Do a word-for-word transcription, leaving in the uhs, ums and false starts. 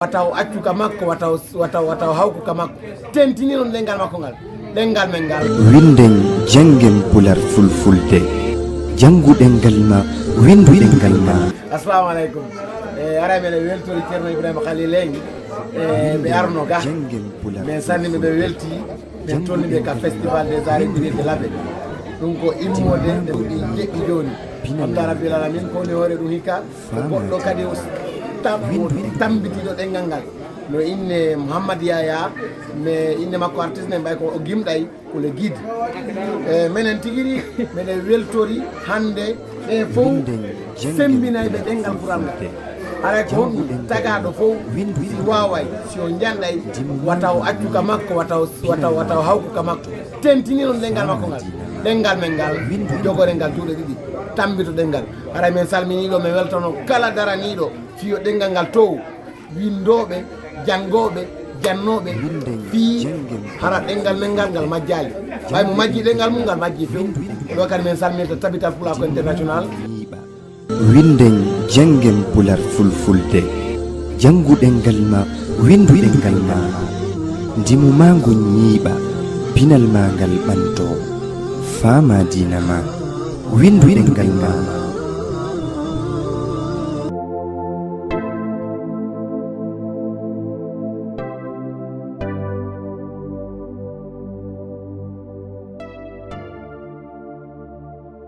Wata o accu ka makko, wata o, wata o, wata o hawku ka makko. Tentiniron ɗenngal makko ngal, ɗenngal men ngal. Winnden, janngen Pular Fulfulde. Janngu ɗenngal ma, winndu ɗenngal ma. Assalamu aleykum. E, aray men e weltori Ceerno Ibrahima Khalil en. E, ɓe arno ga. Janngen Pular Men sanni ɓe, ɓe welti. Ɓe tolni ɓe ka Festival des Arts et Métiers de Labe. Ɗum ko immorde nde ɗi jeɗɗi jooni. Alhamdulillah Rabbil Alamin, ko woni hoore ɗum hikka. Ko goɗɗo kadi o tam-, o tambitiiɗo ɗenngal ngal. No inne Mouhammad Yaya, mais inne makko artiste ne mbay ko o gimɗay, ko le guide. E, menen tigi ri, meɗen weltori hannde ɓe fow sembinayɓe ɗenngal Kur'an ngal. Haray ko honɗum tagaaɗo fow, si waaway, si o njanɗay, wata o accu ka makko, wata o, wata o, wata o hawku ka makko. Tentiniron ɗenngal makko ngal, ɗenngal men ngal, jogoree ngal juuɗe ɗiɗi, tambito ɗenngal. Haray men salminii ɗo, men weltano kala daraniiɗo fii yo ɗenngal ngal tow, winndooɓe, janngooɓe, jannooɓe, fii hara ɗenngal men ngal, ngal majjaali. Ɓay mo majji ɗenngal mum, ngal majji few. Ɗo kadi men salminta Tabital Pulaaku International. Winnden, janngen Pular Fulfulde. Janngu ɗenngal ma, winndu ɗenngal ma. Ndimu maa ngun ñiiɓa, pinal maa ngal ɓantoo. Faamaa diina maa, winndu ɗenngal ma.